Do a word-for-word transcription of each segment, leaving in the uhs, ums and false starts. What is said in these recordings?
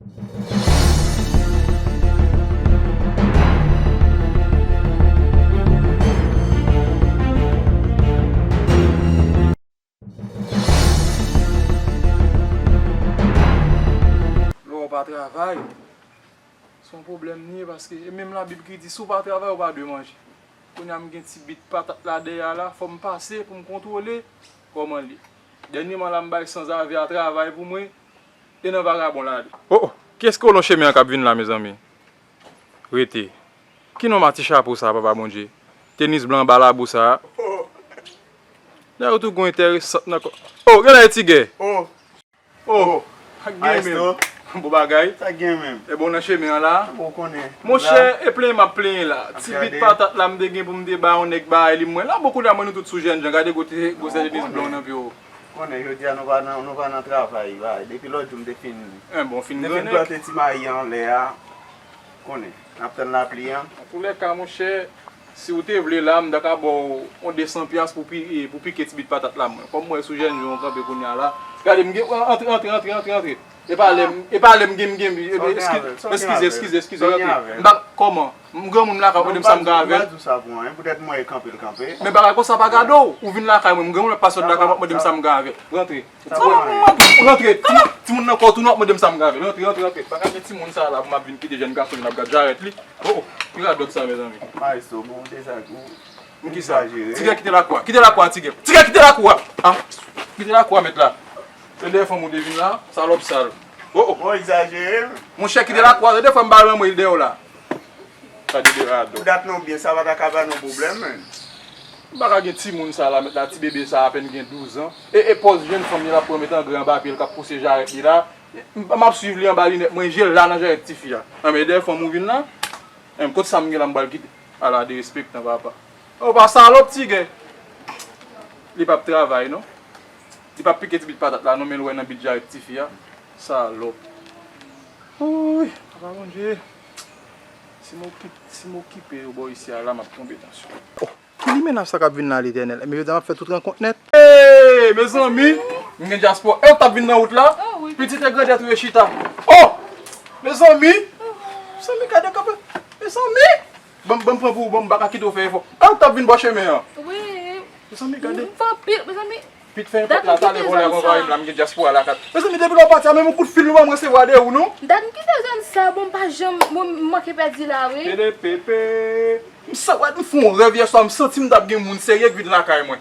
Lè w pa travay, se yon pwoblèm li ye, paske e menm Labib ki di, si w pa travay, ou pa dwe manje. Kounye a, m gen ti bit patat la dèyè a la, fò m pase pou m kontwole kòman l ye. Dènyèman la, m bay sanzave a travay pou mwen, e nan vagabon l ale. Oh, oh, kiyès kolon chemen an k ap vin la, mezanmi? Rete. Ki non a ti chapo sa, Papa Bondye? Tenis blan anba labou sa. Dayè, ou tou gon enteresan nan kò. Oh, gen la e tigè. Oh, oh, ak gen menm. Bon bagay. Sa gen menm. E bon nan chemen an la. Ou konnen. Monchè, e plenyen m ap plenyen la. Ti bit patat la m te gen pou m te ba yon nèg bagay li mwen. La bon kounye a mwen nou tout sou jènjan. Gade kote gwosè tenis blan nan pye w. Konnen, jodi a nou pa nan, nou pa nan travay, bay. Depi lòt jou m te fin, eh, bon, fin m te fin grannen. Plante ti mayi anlè a. Konnen, n ap tann lapli an. Antoulèka, monchè, si w te vle la, m ta ka ba w yon de san pyas pou pi-, pou pike ti bit patat la mwen. Kòm m wè sou jènjan w kanpe kounye a la. Gade, m gen, antre, antre, antre, antre, antre. E pa lè m, e pa lè m gen, m gen, eskize, eskize, eskize, antre. M pa, kòman? M granmoun lakay, w ap mande m sa m ka avè l. M pa di w sa pou anyen, poutèt mwen e kanpe l kanpe. Men bagay konsa pa gade w. Ou vin lakay mwen, m granmoun ap pase lakay mwen, w ap mande m sa m ka avè l. Rantre. Rantre. Timoun nan kò tou nou ap mande m sa m ka avè l. Rantre, rantre, rantre. Pa ka gen timoun sa la pou m ap vin kite jèn gason vin ap gad jarèt li. Oh, oh. Ki radòt sa, mezanmi? Maestro, bon, w te sa, ou, ou egzajere. Tigè kite lakou a. Kite lakou a, Tigè. Tigè kite lakou a. Ah. Kite lakou a, mèt la. Se dèyè fanm ou te vin la, salòp sal. Oh, oh. Ou egzajere. Monchè, kite lakou a. Se de fwa m ba l anmwey dèyè w la. Sa de de radòt. Pou dat non byen, sa pa ta ka ba nou pwoblèm, menm. M pa ka gen timoun sa la, mèt la, ti bebe sa apèn gen douz an. E, e pòz jèn fanm li la pran met angrè anba pye l k ap pouse jarèt li la. M, m ap swiv li anba linèt mwen, je l la nan jarèt tifi a. Anben, dèyè fanm ou vin la. Enben, kot sa m gen la m pral kite? Ala derespektan, papa. Ou pa salòp, Tigè. Li p ap travay, non. Li p ap pike ti bit patat la, non, men l wè nan bit jarèt tifi a. Salòp. Wouy, papa Bondye. Si m okipe, si m okipe yo bò isi a la, m ap tonbe tansyon. Oh, ki limena sa k ap vin la, Letènèl? Men yo di m ap fè tout rankont nèt. Hey, mezanmi, m gen dyaspò. E w t ap vin nan wout la? Oh, wi. Pitit e grandèt ou ye chita. Oh! Mezanmi! Mezanmi, gade kanpe. Mezanmi! Ban m, ban m pran pou ou, ban m, m pa ka kite w fè efò. E w t ap vin bò chemen an? Wi. Mezanmi, gade. M fè anpil, mezanmi. Pit fè enpòt la, talè vòlè a konpayi m la, m gen dyaspora la kat. Mezanmi, depi lè w pati a, menm yon kout fil nou pa m resevwa de ou, non. Dat m kite zòn sa, bon, m pa janm, bon, m manke pèdi la, wi. Pede pepe. M sa, wè, m fè yon rèv yè swa, m santi m t ap gen moun serye k vin lakay mwen.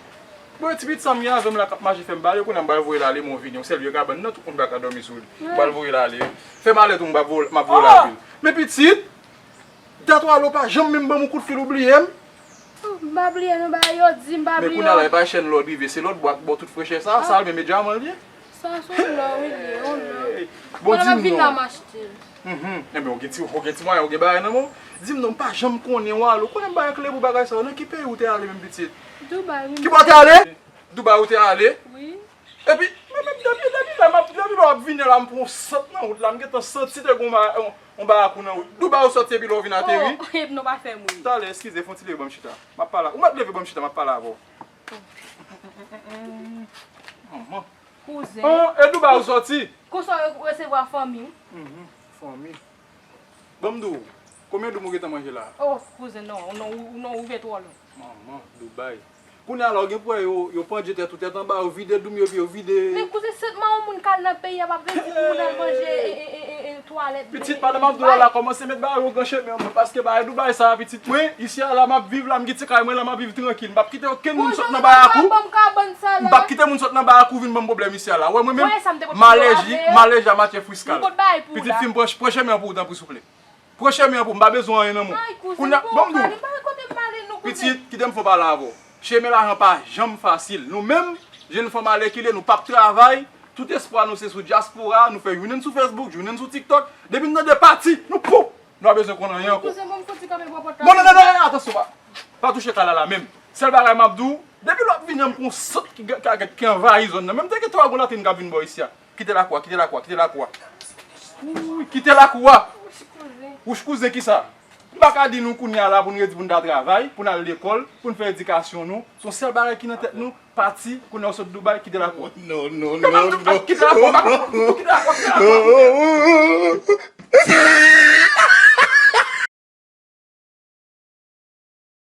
Bon, ti pitit sa m gen avè m la k ap mache fè m pale, kounye a m pral voye l ale, men w vini, w sèl vye kabann nan, tout moun pa ka dòmi sou li. M pral voye l ale. Fè malèt ou, m ap voye, m ap voye l ale. Men pitit, dat w ale, w pa janm menm ban m yon kout fil, ou bliye m. M pa bliye nou bagay yo di, m pa bliye. Men kounye a la, e pa chèn lòd rive, se lòt bwa k ba w tout frechè sa, sa menm e dyaman l ye. Sa se yon lò, wi, li ye, yon lò. Bon, di m non. Kounye a m ap vin la, m achte l. Mhm. Enben, ou gen ti, ou gen ti mwayen, ou gen bagay nan men w. Di m non, m pa janm konnen w ale. Ou konnen m bay kle pou bagay sa yo. Nan ki peyi ou te ale menm, pitit? Dubai, wi. Ki bò w te ale? Dubai ou te ale? Wi. Epi, men, men, depi, depi lè m ap, depi lè w ap vini la, m pran yon sant nan wout la, m gentan santi te gen yon ba-, yon, yon barakou nan wout. Dubai ou sòti epi lè w vin ateri? Oh, epi non, pa fè m ri. Talè, eskize, fè yon ti leve ban m chita. M ap pale. Ou mèt leve ban m chita, m ap pale avè w. Manman. Kouzen. Oh, e Dubai ou sòti? Konsa w resevwa fanmi w? Mhm, fanmi. Ban m di w, konbyen doum ou gentan manje la? Oh, kouzen, non, non, ou, non, ou vin twò lwen. Manman, Dubai. Kounye a la, ou gen pou wè yo, yo pandje tèt ou tèt anba, yo vide doum yo, epi yo vide. Men kouzen, sèlman yon moun k al nan peyi a, p ap vle di pou moun al manje, e, e, e, e, e, twalèt. Pitit, madanm ap di w la, kòmanse met bagay yo gran chemen an, paske bagay Dubai sa, pitit mwen, isi a la m ap viv la, m gen ti kay mwen la, m ap viv trankil. M p ap kite okenn moun sot nan Bayakou. M p ap kite moun sot nan Bayakou vin ban m pwoblèm isi a la. Wè mwen menm, m alèji, m alèji a matyè friskal. Pitit fi m, pran, pran chemen an pou ou, tanpri, souple. Pran chemen an pou m, m pa bezwen anyen nan men w. Kounye a, ban m di w. Pitit, kite m fè w pale avè w. Chemen lajan pa janm fasil. Nou menm, jèn fanm alèkile, nou p ap travay. Tout espwa nou se sou dyaspora, nou fè jounen sou Facebook, jounen sou TikTok. Depi n tande pati, nou pou! Nou pa bezwen konn anyen ankò. Kouzen, ban m fouti kanpe bò pòt la. Non, non, non, non, atansyon, pa, pa touche kay la la menm. Sèl bagay m ap di w, depi lè w ap vini an, m pran yon sant ki, ki, ki anvayi zòn nan. Menm te gen twa gwo latrin k ap vin bò isi a. Kite lakou a, kite lakou a, kite lakou a. Wouy, kite lakou a. Wouch kouzen. Wouch kouzen kisa? M pa ka di nou kounye a la pou n redi pou n ta travay, pou n al lekòl, pou n fè edikasyon nou. Se yon sèl bagay ki nan tèt nou, pati, kounye a w sot Dubai, kite lakou a. Non, non, non, non. Kite lakou a, kite lakou a, kite lakou a.